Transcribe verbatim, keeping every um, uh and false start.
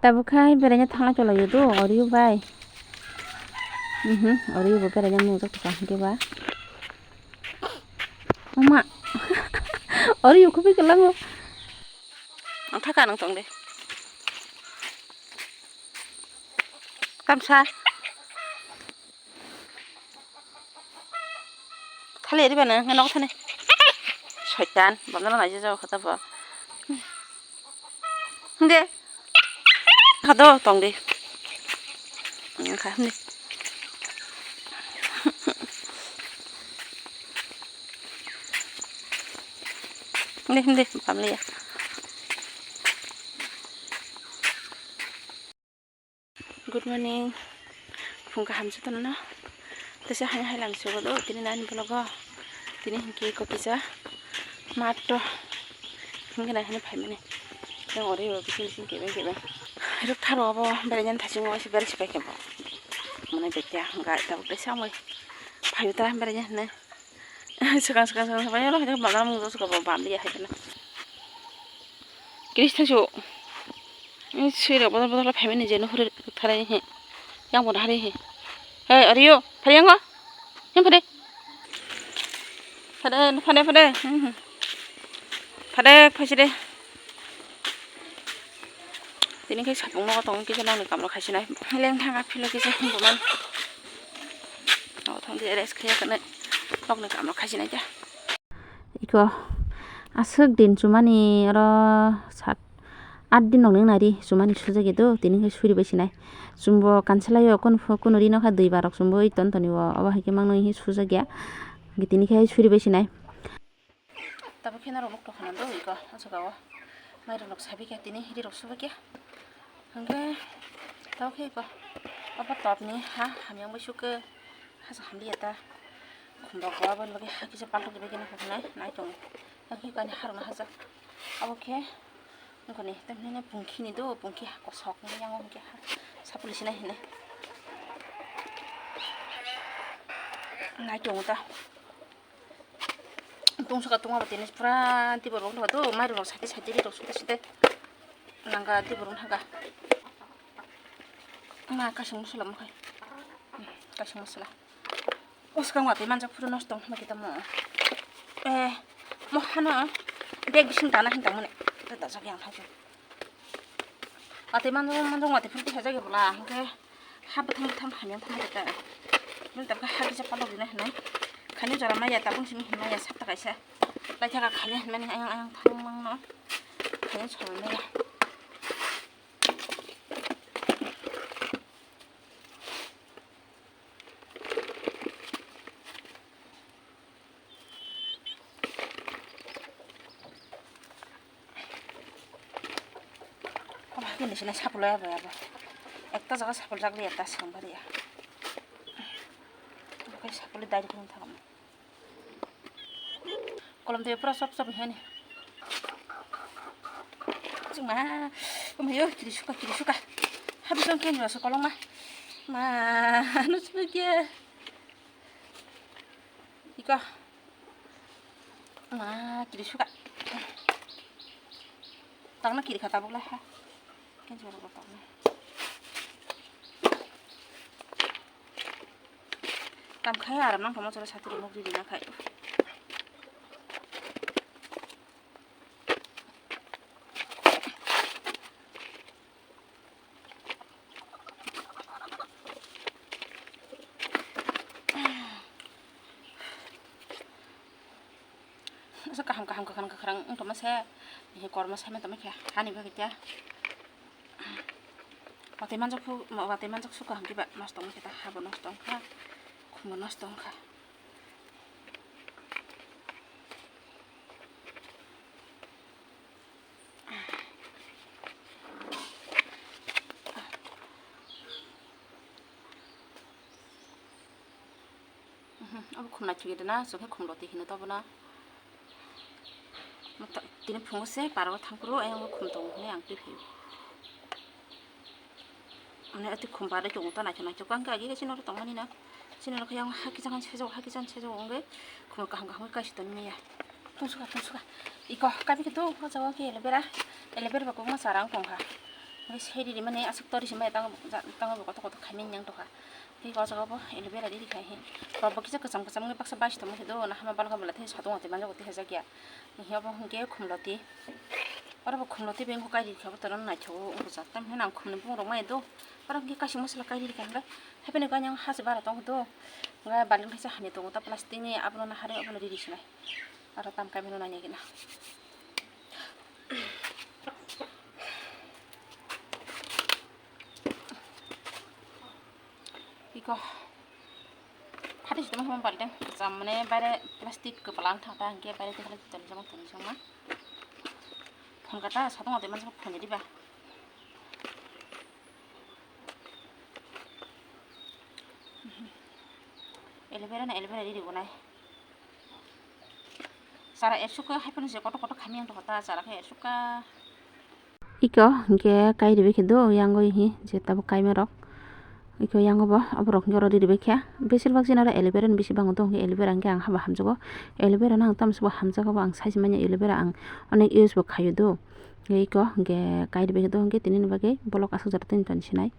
Tabuk khai beraina thangna chwlaiyo do, Oreo bai. Mhm, Oreo bo beraina mung jak tongkha hwnkhe ba. Oma. Oreo kubui kwlango. Ang thaka nang tong de. Tamsa. Thali ri bana, ngan nok thani. Soitan, bamna nai je jao khata bo. Hinde. Khado tong di. Ang kha hinde. Hinde, hinde, bamliya. Good morning. Phung kaham jotono no. Tesa hai hai lang sugo do tini nani vlog o. Tini hinki kokisa matto. Hinki nai hini phaimani. Yang ori o bising bising kebeng kebeng. Ruk tharo abo beraini thaching o se berai sipai kebo. Mane dekya hingka tabuk tesa amoi. Phayu ta beraini hini. Swkang swkang swkang swkang yalo hai bamna mung jok sugo bo bamliya hai kheno. Kris thangsu. Sui rok bodol bodol phaimani je nuhur tharai he. Yang bo hari he. Hey, Oreo, phari yango. Yang phari. Phari, phari, phari. Hmm, hmm. Phari, phasi de. Tini khe sapung nogo tongo kisa nokni kamro khaisinai. Leng thangka philo kisa himbo man. Nogo thang di rest khaiya kane nokni kamro khaisinai khe. Iko aswk din chumani oro sat aat din rok nang nari chumani sujagya do tini khe suri bai sinai. Chumbo kansalai o kun phu kun ri nokha dui bar rok chumbo oi ton toni o obo hai khe mangno hi sujagya. Tini khe suri bai sinai. Tabuk khe norok nuk tongkha nang do iko o jaga o. Mai rok nok sabi khe tini ri rok subai khe. Hingke tabuk khe iko obo top ni ha hamya bai suk khe hasa hamliya ta. Khumba kua abo ni bagwi ha kisa paltok bai khe nokha hwnwi nai tongo. Tabuk khe ani harok no hajak abo khe wngkha ni tamni pungkhi ni do pungkhi ha kosok wngkha yang o hingke ha sapli sinai hinwi nai tongo ta. Tungsoka tungma ba tini pura tibor rok do mai rok sati sati ri rok sute sute nangka tibor rok haga ma kasing masala mo khai kasing masala. Oskang watwi manjak phuru nosto wngkha khe tamo eh mo hano bag bising dana hinwi tongmani dajak yang thangsi. Watwi manjak manjak watwi phuru tisa jagwi bwla hwnkhe ha bwthang bwthang hamya thangma khe ta. Bini tabukhe ha kisa palok rina hinwi khaini jora maya tabuk simi hinmaya sapta kaisa laithaka khaini hinmani ayang ayang thang mangno khaini soi maya. Obo hai khe nini sini sapul ya bai abo. Ekta jaga sapul jak liya ta seng bari ya. Obo khe sapul dai rok thang. Kolom twi pura sop sop hini. Chuma, omo yo kiri suka kiri suka. Habis ang kini rasa kolom ma. Ma, anu suka dia. Iko. Ma, kiri suka. Tangna kiri kha tabuk lai ha. Ken jora bo tangna. Tam khai aram nang tamo jora sati rok riri na khai. Asa kaham kaham kakrang kakrang wng tongma se, kormo sai ma tongma khe hani bagwi khe. Watwi manjak phu, watwi manjak su kaham khe ba nosto wngkha khe ta, habo nosto wngkha, khumbo nosto wngkha. Obo khum naithok ya de na, chwng khe khum roti hino to abono. Tini phungo se parao thang phuru ayang bo khum tongo hinui ang twi phaio. Ani ati khum barwi tongo ta naithok naithok, ang khe agi khe chini oro tongmani na, chini oro khe ayang ha kichang sejak, ha kichang sejak wngwi khum kaham kaham khe kaisa tongwi manya. Tungsuka tungsuka iko kabi khe tung o jaga khe aloe vera, aloe vera bo kwbangma chara wng tongkha. Hingke seri rimani aswk tori se maya tango, ja-, tango bo kotor kotor khaimani yang tongkha. Tei o jaga bo aloe vera riri khai hi. Rok bo kisa kwcham kwcham wngwi baksa bai se tongma khe do, na hama balokha bwla tei satung tei manjago tei hajakya. Hiya bo hingke khumloti. Oro bo khumloti bengkho kai riri kha bo tono naithogo wngkha jak. Tamni hwnna ang khumni bumung rok maya do. Oro hingke kaising masala kai riri kha hingke. Hapheno gani ang hase bara tong do. Hingke balting thaisa hani tongo ta plastic ni abono nahari abono riri sinai. Aro tam kai mano nai nai gina. Iko. Phati sitama hama balde. Jam mane bare plastic kepala ang thata hingke bare tengkhala tali jama tali jama. Phone kata satong ate mansa phone diba. Aloe vera na aloe vera riri gunai. Sara ersuka hai phano je kotor kotor khamiyang tongkha ta, sara khe ersuka. Iko hingke kai ribai khe do, yango hi je tabuk kaima rok. Iko yango bo, aborok hingke oro riribai khe. Besir bak jina oro aloe vera ni bisi bango do, hingke aloe vera hingke ang haba hamjago. Aloe vera no ang tamo sabo hamjago bo, ang size manya aloe vera ang onek use bo khaio do. Iko hingke kai ribai khe do, hingke tini ni bagwi bolok aswk jora tini toni sinai.